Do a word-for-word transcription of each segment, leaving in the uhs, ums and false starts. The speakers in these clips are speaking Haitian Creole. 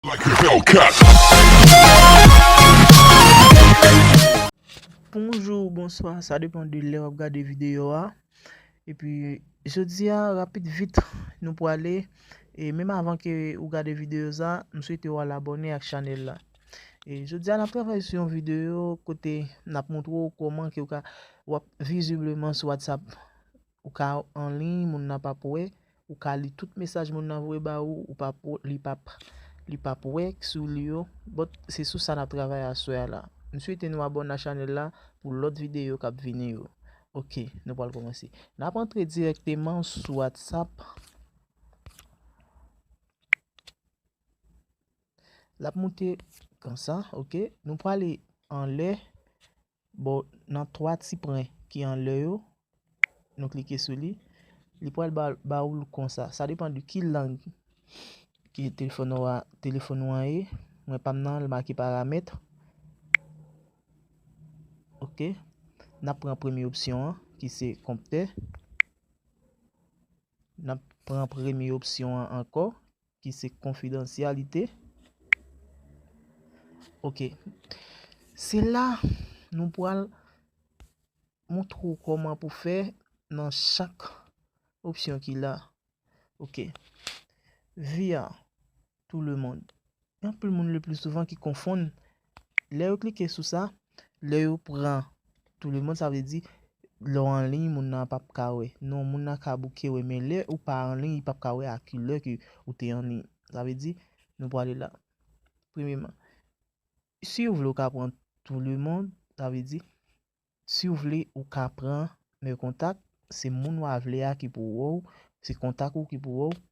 Like a Hellcat. Bonjou, bonswa, sa depann de lè w ap gade videyo a. Epi, jodi a, rapid vit, nou prale. E menm avan ke ou gade videyo sa, m swete w al abòne ak chanèl la. E jodi a, n ap travay sou yon videyo kote n ap montre w kòman ke w ka, w ap vizibleman sou WhatsApp. Ou ka anliy, moun nan p ap wè, ou ka li tout mesaj moun nan voye ba ou, ou p ap, li p ap, li p ap wè si w li yo. But se sou sa n ap travay aswè a la. M swete nou abòne a chanèl la pou lòt videyo k ap vini yo. Ok, nou pral kòmanse. N ap antre dirèkteman sou WhatsApp. L ap moute konsa, ok. Nou prale anlè, bò, nan twa ti pwen ki anlè yo, nou klike sou li. Li pral ba, ba ou l konsa. Sa depann de ki lang ki telefòn ou a, telefòn ou an ye. Mwen pa m nan, l make paramèt. Ok. N ap pran premye opsyon an, ki se konptè. N ap pran premye opsyon an ankò, ki se konfidansyalite. Ok. Se la nou pral montre w kòman pou fè nan chak opsyon ki la. Ok. Via tout le monde. Gen anpil moun le pli souvan ki konfonn. Lè yo klike sou sa, lè yo pran tout le monde, sa vle di, lè w anliy, moun nan p ap ka wè. Non, moun nan ka bouke wè, men lè ou pa anliy, li p ap ka wè a ki lè ke ou te anliy. Sa vle di, nou prale la. Premyeman, si w vle, ou ka pran tout le monde, sa vle di, si w vle, ou ka pran mes contacts, se moun w a vle a ki pou wè w, se kontak ou ki pou wè w.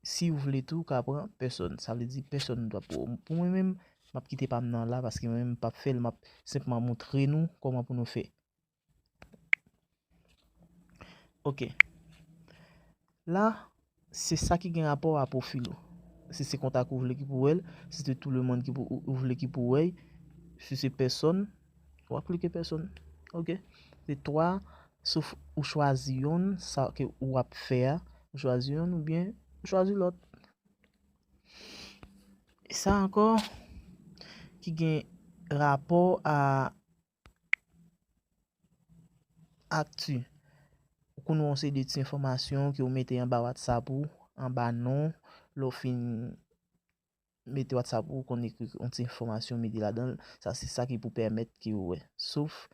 Si w vle tou, ou ka pran pèsòn, sa vle di pèsòn dwa pou, pou mwen menm, m ap kite pa m nan la, paske mwen menm m p ap fè l, m ap senpman montre nou kòman pou nou fè. Ok. La, se sa ki gen rapò a pwofil ou. Si se kontak ou vle ki pou wè l, si se tout le monde ki pou, ou, ou vle ki pou wè l, si se pèsòn, w ap klike pèsòn. Ok. Se twa, sof ou chwazi yonn, sa ke ou ap fè a, ou chwazi yonn oubyen ou chwazi lòt. Sa ankò ki gen rapò a akti. Ou konn wè yon seri de ti enfòmasyon ke ou mete anba WhatsApp ou, anba non, lè w fin mete WhatsApp ou, ou konn ekri yon ti enfòmasyon mete ladan l. Sa se sa ki pou pèmèt ke ou wè. Sof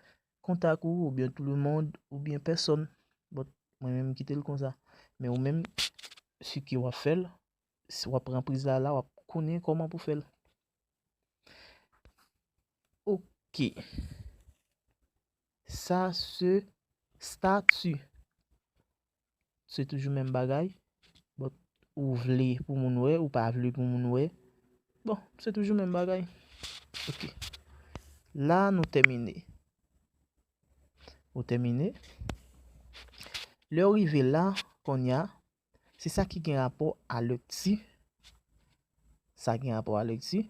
kontak ou, oubyen tout le monde, oubyen pèsòn. But mwen menm m kite l konsa. Men ou menm, si ke w ap fè l, si w ap pran priz la, la, w ap konnen kòman pou fè l. Ok. Sa se stati. Se toujou menm bagay. Bon, ou vle pou moun wè, ou pa vle pou moun wè. Bon, se toujou menm bagay. Ok. La, nou tèmine. Ou tèmine. Lè w rive la, kounye a, se sa ki gen rapò a lekti. Sa gen rapò a lekti.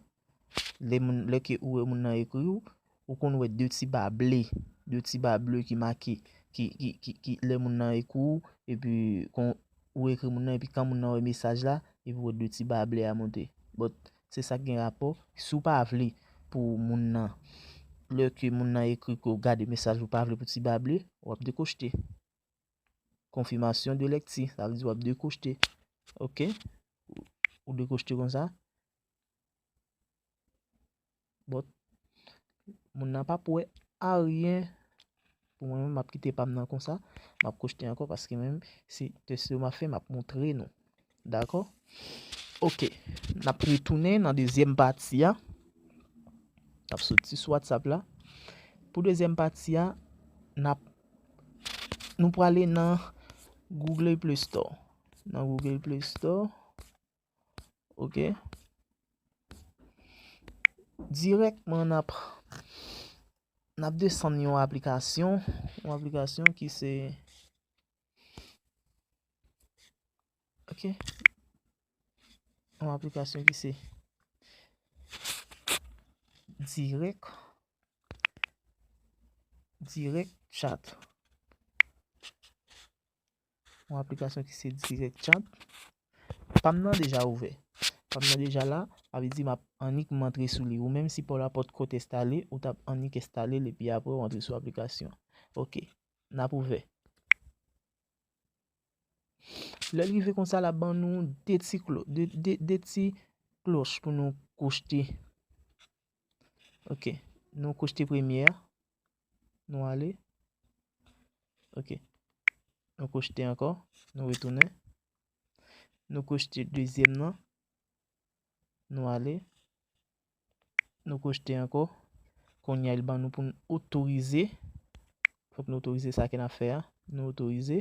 Lè moun, lè ke ou wè moun nan ekri w, ou konn wè de ti ba ble, de ti ba ble ki make, ki, ki, ki, ki, lè moun nan ekri w, epi kon ou ekri moun nan, epi kan moun nan wè mesaj la, epi w wè de ti ba ble a monte. But, se sa ki gen rapò. Si w pa vle pou moun nan, lè ke moun nan ekri ke w gade mesaj, ou pa vle pou ti ba ble, w ap dekochte. Konfimasyon de lekti, sa vle di w ap dekochte. Ok? Ou dekochte konsa. Bon, moun nan p ap wè anyen. Pou mwen menm, m ap kite pa m nan konsa. M ap kochte ankò paske menm se tès yo m ap fè, m ap montre nou. Dakò? Ok. N ap retounen nan dezyèm pati a. N ap soti sou WhatsApp la. Pou dezyèm pati a, n ap, nou prale nan Google Play Store. Nan Google Play Store. Ok. Dirèkman n ap, n ap desann yon aplikasyon, yon aplikasyon ki se, ok, yon aplikasyon ki se Direct, Direct Chat. Yon aplikasyon ki se Direct Chat. Pa m nan deja ouvè. pa m nan deja la, sa vle di m ap annik m antre sou li. Ou menm si pa w la potko enstale, ou t ap annik enstale l epi apre w antre sou aplikasyon. Ok, n ap ouvè. Lè l rive konsa, l ap ban nou de ti klo, de, de, de ti klòch pou nou kwochte. Ok, nou kwochte premye a. Nou ale. Ok. Nou kwochte ankò. Nou retounen. Nou kwochte dezyèm nan. Nou ale. Nou kwochte ankò. Kounye a, l ban nou pou n otorize. Fòk nou otorize sa ke n ap fè a. Nou otorize.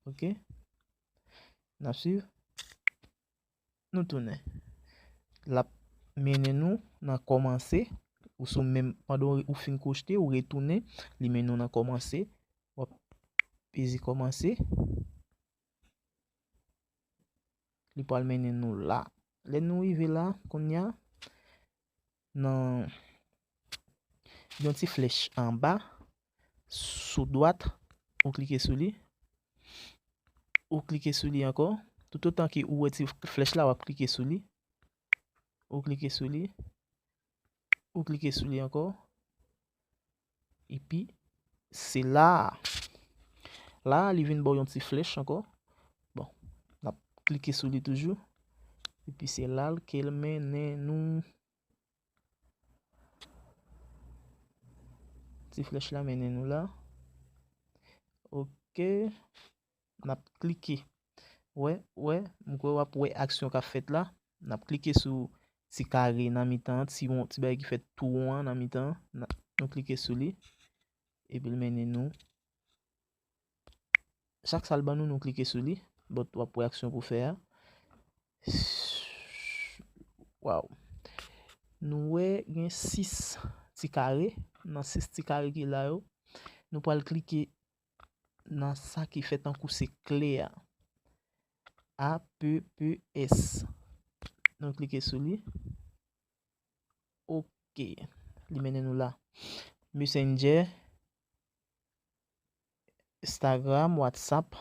Ok. N ap swiv. Nou tounen. L ap mennen nou nan kòmanse. Ou sou menm, pandan ou fin kwochte, ou retounen. Li mennen w nan kòmanse. W ap peze kòmanse. Li pral mennen nou la. Lè nou rive la, kounye a, nan yon ti flèch anba, sou dwat, ou klike sou li. Ou klike sou li ankò. Toutotan ke ou wè ti flèch la, w ap klike sou li. Ou klike sou li. Ou klike sou li ankò. Epi, se la a. La a, li vin ba w yon ti flèch ankò. Bon, n ap klike sou li toujou. Epi se la l ke l mennen nou. Ti flèch la mennen nou la. Ok. N ap klike. Wè, wè, m kwè w ap wè aksyon k ap fèt la. N ap klike sou ti kare nan mitan an, ti won, ti bagay ki fè tou won an nan mitan an. N ap, nou klike sou li. Epi l mennen nou. Chak sa l ban nou, nou klike sou li. But w ap wè aksyon pou fè a. Waw. Nou wè gen sis ti kare. Nan sis ti kare ki la yo, nou pral klike nan sa ki fè tankou se kle a. A P P S. Nou klike sou li. Ok. Li mennen nou la. Messenger, Instagram, WhatsApp,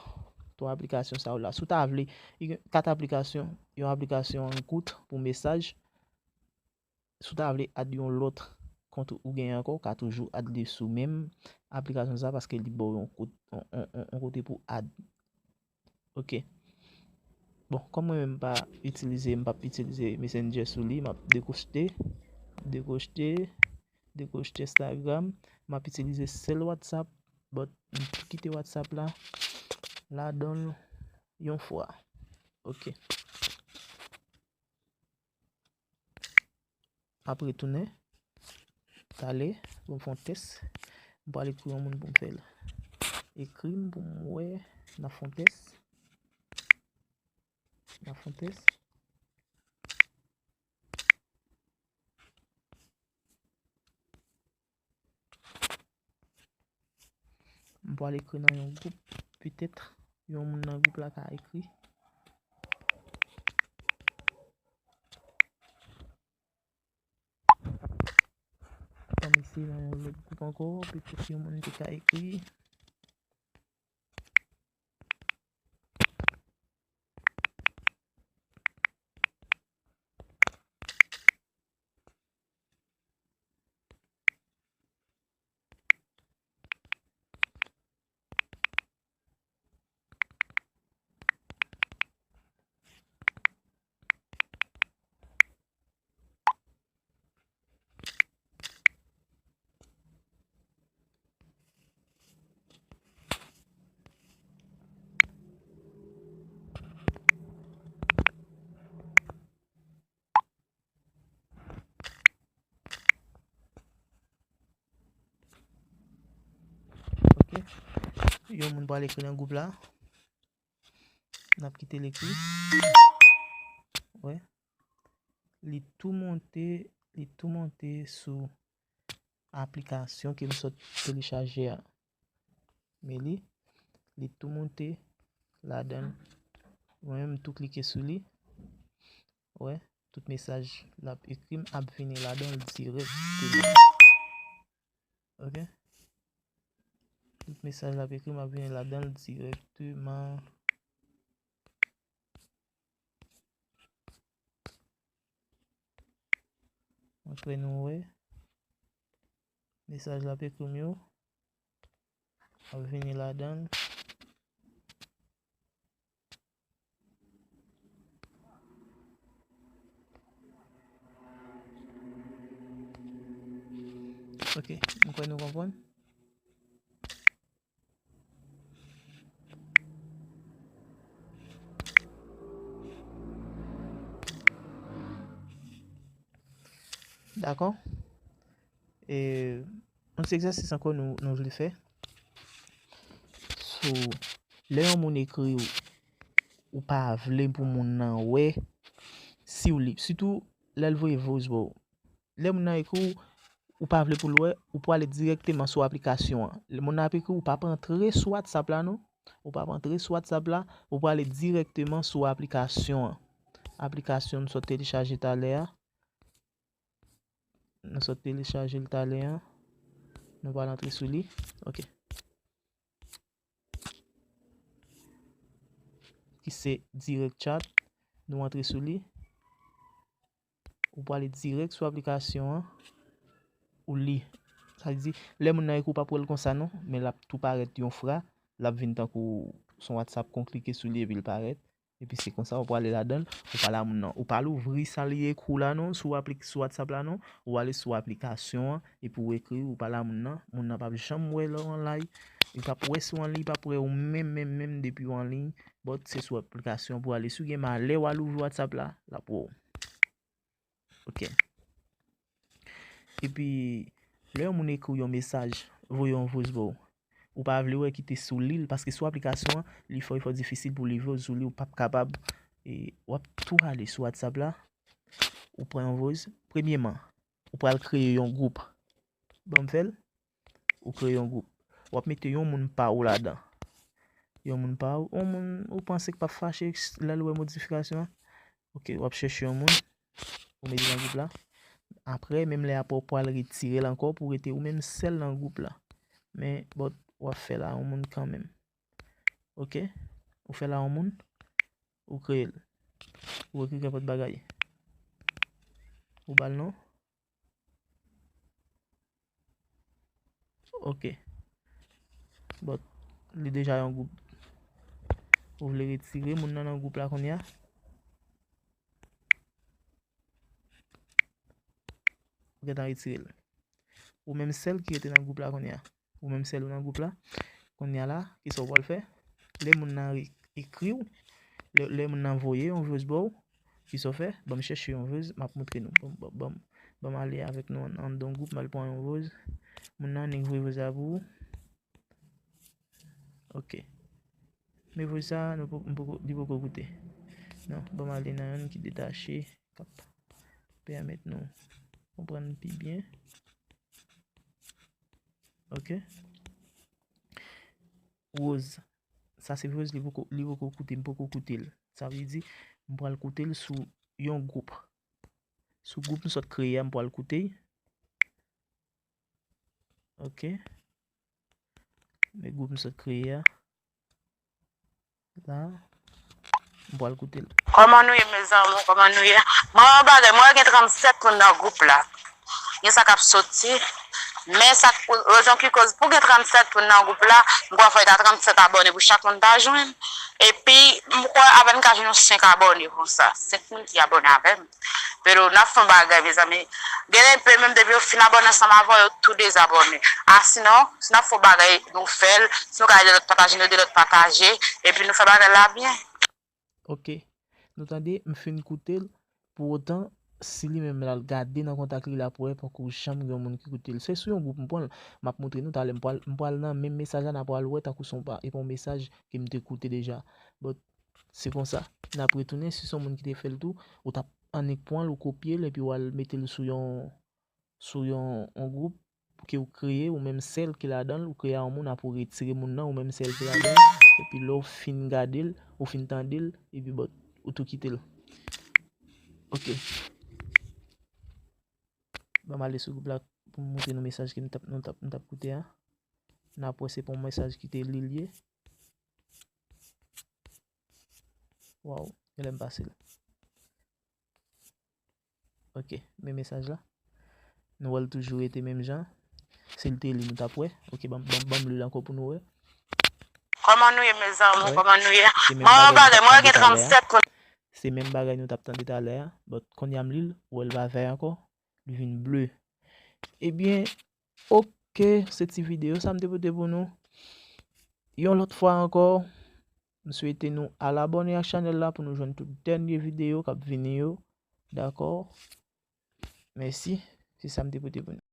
twa aplikasyon sa yo la. Si w ta vle, li gen kat aplikasyon, yon aplikasyon an kout pou mesaj. Si w ta vle add yon lòt kont ou genyen ankò, w ka toujou add li sou menm aplikasyon sa paske li ba w yon kot-, yon, yon, yon, yon kote pou add. Ok. Bon, kòm mwen menm m pa itilize, m p ap itilize Messenger sou li, m ap dekwochte, dekwochte, dekwochte Instagram. M ap itilize sèl WhatsApp, but m kite WhatsApp la, ladan l yon fwa. Ok. Ap retounen. Talè, pou m fè yon tès. M pral ekri yon moun pou m fè l. Ekri m pou m wè. N ap fè yon tès. N ap fè yon tès. M pral ekri nan yon gwoup, petèt yon moun nan gwoup la ka ekri. Ann eseye nan yon lòt gwoup ankò, petèt yon moun te ka ekri. Ok. Yon moun pral ekri nan gwoup la. N ap kite l ekri. Wè. Li tou monte, li tou monte sou aplikasyon ke m sot telechaje a. Men li, li tou monte ladan l. Mwen menm, m tou klike sou li. Wè, tout mesaj l ap ekri m ap vini ladan l dirèkteman. Ok? Tout mesaj l ap ekri m ap vini ladan l dirèkteman. Apre nou wè mesaj l ap ekri m yo. M ap vini ladan l. Ok, m kwè nou konprann. Dakò? E, yon ti egzèsis ankò nou, nou vle fè. So, lè yon moun ekri w, ou pa vle pou moun nan wè si w li. Sitou, lè l voye voice ba w. Lè moun nan ekri w, ou pa vle pou l wè, ou pwale dirèkteman sou aplikasyon an. Lè moun nan ap ekri w, ou p ap antre sou WhatsApp la, non. Ou p ap antre sou WhatsApp la, ou pwale dirèkteman sou aplikasyon an. Aplikasyon nou sot telechaje talè a. Nou sot telechaje l talè a. Nou pral antre sou li. Ok. Ki se Direct Chat. Nou antre sou li. Ou pwale dirèk sou aplikasyon an. Ou li. Sa vle di, lè moun nan ekri w, ou p ap wè l konsa non, men l ap tou parèt yon fra. L ap vin tankou s on WhatsApp kon klike sou li epi l parèt. Epi se konsa ou pwale ladan l, ou pale a moun nan. Ou pa louvri sa li ekri w la non, sou aplik-, sou WhatsApp la non. Ou ale sou aplikasyon an, epi ou ekri, ou pale a moun nan. Moun nan p ap janm wè lè w anlay. Li p ap wè si w anliy, li p ap wè ou menm, menm, menm depi w anliy. But se sou aplikasyon pou w ale. Si w gen malè w al ouvri WhatsApp la, l ap wè w. Ok. Epi, lè yon moun ekri w yon mesaj, voye yon voice ba w, ou pa vle wè kite sou li l, paske sou aplikasyon an, li fò, li fò difisil pou li voice sou li, ou p ap kapab, e, w ap tou ale sou WhatsApp la, ou pran yon voice. Premyeman, ou pral kreye yon gwoup. Ban m fè l. Ou kreye yon gwoup. W ap mete yon moun pa w ladan. Yon moun pa w, yon moun ou panse k p ap fache lè l wè modifikasyon an. Ok, w ap chèche yon moun, ou mete nan gwoup la. Apre, menm lè apre, ou pral retire l ankò pou rete ou menm sèl nan gwoup la. Men, but, w ap fè l a yon moun kanmenm. Ok? Ou fè l a yon moun, ou kreye l. Ou ekri nenpòt bagay. Ou ba l non. Ok. But, li deja yon gwoup. Ou vle retire moun nan nan gwoup la kounye a? Ou gentan retire l. Ou menm sèl ki rete nan gwoup la kounye a. Ou menm sèl ou nan gwoup la. Kounye a la, kisa w pral fè? Lè moun nan re-, ekri w, lè, lè moun nan voye yon voice ba w, kisa w fè? Ban m chèche yon voice, m ap montre nou. Ban, ban, ban, ban m ale avèk nou an, anndan gwoup, m al pran yon voice. Moun nan annik voye voice la pou ou. Ok. Men voice sa, nou po-, m poko, li poko koute. Non, ban m ale nan youn ki detache, k ap pèmèt nou konprann pi byen. Ok. Rose. Sa se Rose, li poko, li poko koute, m poko koute l. Sa vle di, m pral koute l sou yon gwoup. Sou gwoup m sot kreye a, m pral koute. Ok. Men gwoup m sot kreye a. La. M pral koute l. Kòman nou ye, mezanmi? Kòman nou ye? Mwen, yon bagay, mwen gen trannsèt moun nan gwoup la. Gen sa k ap soti. Men sa k, rezon ki koz pou gen trannsèt moun nan gwoup la, m kwè fò l ta trannsèt abòne pou chak moun ta jwenn. Epi, m kwè apèn ka jwenn yon senk abòne konsa. Senk moun ki abòne avè m. Pero n ap fè yon bagay, mezanmi. Gen de peyi menm depi yo fin abòne ansanm avè w, yo tou dezabòne. A sinon, si n ap fè yon bagay, nou fè l. Si nou ka ede lòt pataje, nou ede lòt pataje. Epi nou fè bagay la byen. Ok. Nou tande, m fin koute l. Pou otan, si li menm l al gade nan kontak li, l ap wè poko janm gen yon moun ki koute l. Se sou yon gwoup m pran l. M ap montre nou talè. M pral, m pral nan menm mesaj la, n a pral wè tankou se yon pa, e pa yon mesaj ke m te koute deja. But, se konsa. N ap retounen, si se yon moun ki te fè l tou, ou t ap annik pran l, ou kopye l, epi w al mete l sou yon, sou yon, yon gwoup ke w kreye, ou menm sèl ki ladan l, ou kreye a yon moun, apre w retire moun nan, ou menm sèl ki ladan l, epi lè w fin gade l, ou fin tande l, epi but, ou tou kite l. Ok. Ban m ale sou gwoup la pou m montre nou mesaj ke m t ap, nou t ap, m t ap koute a. N ap wè se pa yon mesaj ki te li l ye. Waw, genlè m pase l. Ok, men mesaj la. Nou wè l toujou rete menm jan. Si l te li, nou t ap wè. Ok, ban m lil ankò pou nou wè. Kòman nou ye, mezanmi? Kòman nou ye? Mwen yon bagay, mwen gen trannsèt moun. Se menm bagay nou t ap tande talè a. But kounye a m li l, ou wè l pa vè ankò. Li vin ble. Ebyen, ok, se ti videyo sa m te pote pou nou. Yon lòt fwa ankò, m swete nou al abòne ak chanèl la pou nou jwenn tout dènye videyo k ap vini yo. Dakò? Mèsi. Se sa m te pote pou nou.